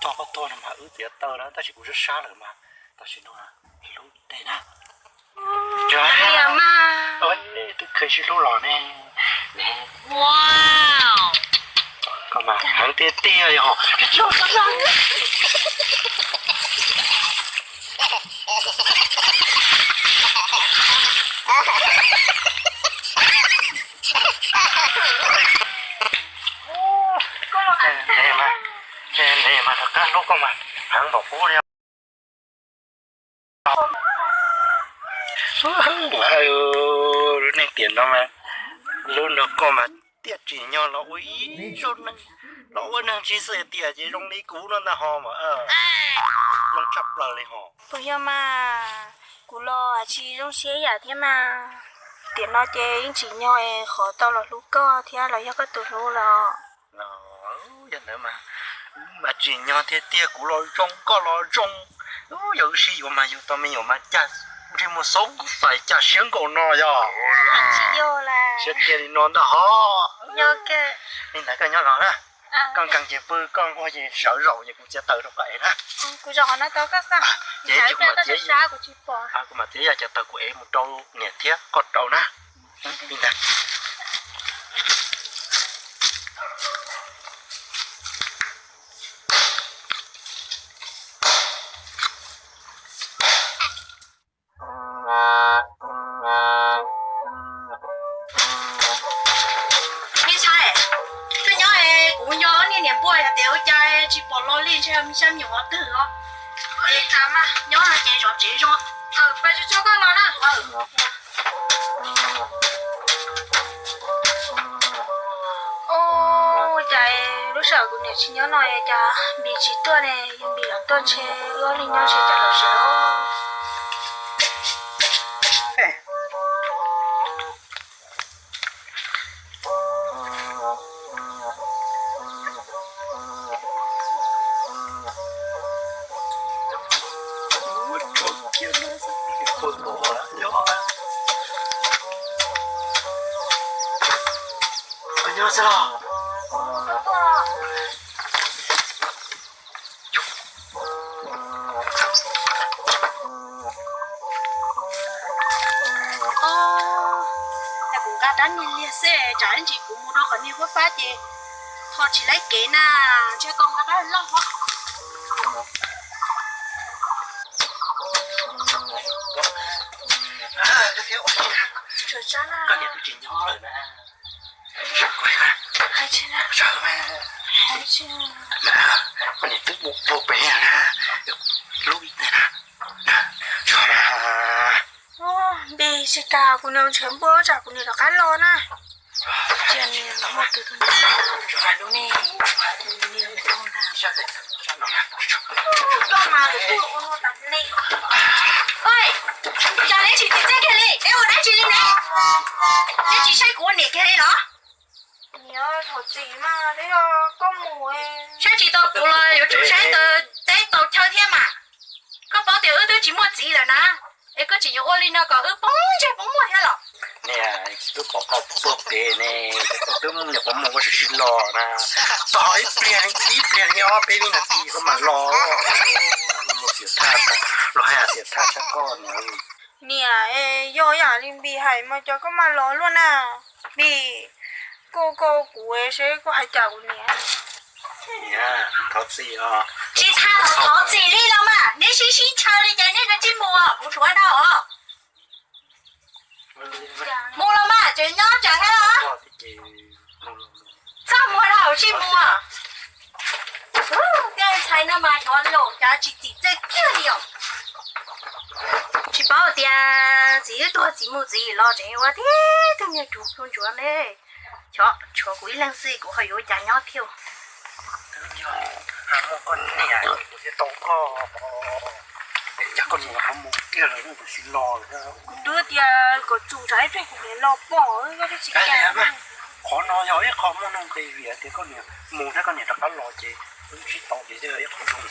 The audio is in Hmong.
Koj, koj tuaj no mas wb txiav taw na, tab sis kuv sab sab lawm mas tam sim no hlub deb na. Ua, twb kheev sib hlub los ne. Koj mas heev tiag tiag yog. Ntev mas, ntev mas rov qab hlub koj mas heev npaum ub li. Lub neej tiam no mas, lub no koj mas tiam tsim nyog los ua ib zaug neeg, los ua neeg tsis xwm tiam ces zoo li kuv no ntag ho mas, zoo tshaj plaws li ho. Puas yog mas, kuv los tsis zoo siab ib yam thiab mas. Tiam no ces yeej tsim nyog es qhov tau los hlub koj thiab los yog koj tus hlub los. Yog ntawd mas, mas tsim nyog tiag tiag, kuv los zoo koj los zoo. Yog wb sib yuav mas yug tau me nyuam mas cas ntsej muag xoob xais cas siab nkaus no yog. Tsis yog las. Siab tiag li no ntag ho. Yog ke. Li ntawd koj nyob los na. Koj nkees ces pw, koj nquag ces sawv zaum ces kuv txiav taws rau koj ev na. Kuv zaum qhov no tau koj xav. Ces kuv mam txiav, kuv mam txiav yam cov taws kuv ev mus rau niam thiab koj rau na. Li ntawd. Me ntxhais, koj nyob es kuv nco niag niam npua hais tias ua cas tsis pom los li, ntshe me xyab me nyuam qhov twg os. Es tas mas nyob no ces zov tsev zoo. Ua cas lub sij hawm kuv niam tsis nyob no cas Npis tsis tuaj ne, yog Npis los tuaj ntshe wb ob leeg nyob ntshe cas lom zem os. Nyob xwb los. Os, kuv nqa rab niag liag xwb, tsam ib ntsis kuv mus rau qhov niag huab fab ces ho tsis laib kev na, ntshe koj nqa rab loj. Koj niam twb tsis nyob lawm na. Koj niam twb mus puag pem na, lub na, tsuag na. Npis, tsis tas kuv niam ntshav npua tsam kuv niam rov qab los na. Cia niam muaj tus tus niam lub ne. Koj mas tus ua no tas ne. Oj, cas neb tsis tim txaj kiag li, neb ua dab tsi li ne? Neb tsis saib kuv ua niam kiag li los? Niam, thov txim mas, twb yog koj mus. Saib tsis tau kuv los yuav tsum saib tau teb tau chaw thiab mas. Koj paub tias wb twb tsis muaj txiv lawm na, es koj tseem yuav ua li no kom wb poob ntsej poob muag thiab los? Niam, twb kom koj puag pem ne, koj twb muaj niam qhuav mus ua tsis sib los na. Txog ib pliag, ib pliag li ob peb vib nas this koj mam los. Los xiam thaj, los hais xiam thaj tshaj koj niam. Niam, yog yam li Npis hais mas cas koj mam los luaj na. Npis, koj, koj kuv seb koj hais cas kuv niam. Niam, thov txim os. Tsis tas thov txim li los mas, neb sib sib ntshaw li ces neb cia li mus, kuv suav dau os. Mus los mas, tseem nyob tseem thiab los? Txhob mus dhau sib mus. Tej ntxhais no mas hnov lus cas tsis txim txiaj kiag li os. Tsis paub tias txiv wb tuag txiv mus txiv los tseem ua tib tug niag tsuv plhu ntsuav ne. Xyov tshuav kuv ib leeg xwb kuv ho yuav ua cas nyob thiab. Muaj koj niam kuv thiaj tau koj. Cas koj niam ho mus tiag lawm kuv tsis los. Kuv twb tias kom txus tsam ib pliag kuv niam los pom koj twb tsis cas. Qhov no yog ib qho muaj nuj nqis vim tias koj niam mus thiab koj niam rov qab los ces wb sib tau ces yog ib qho zoo.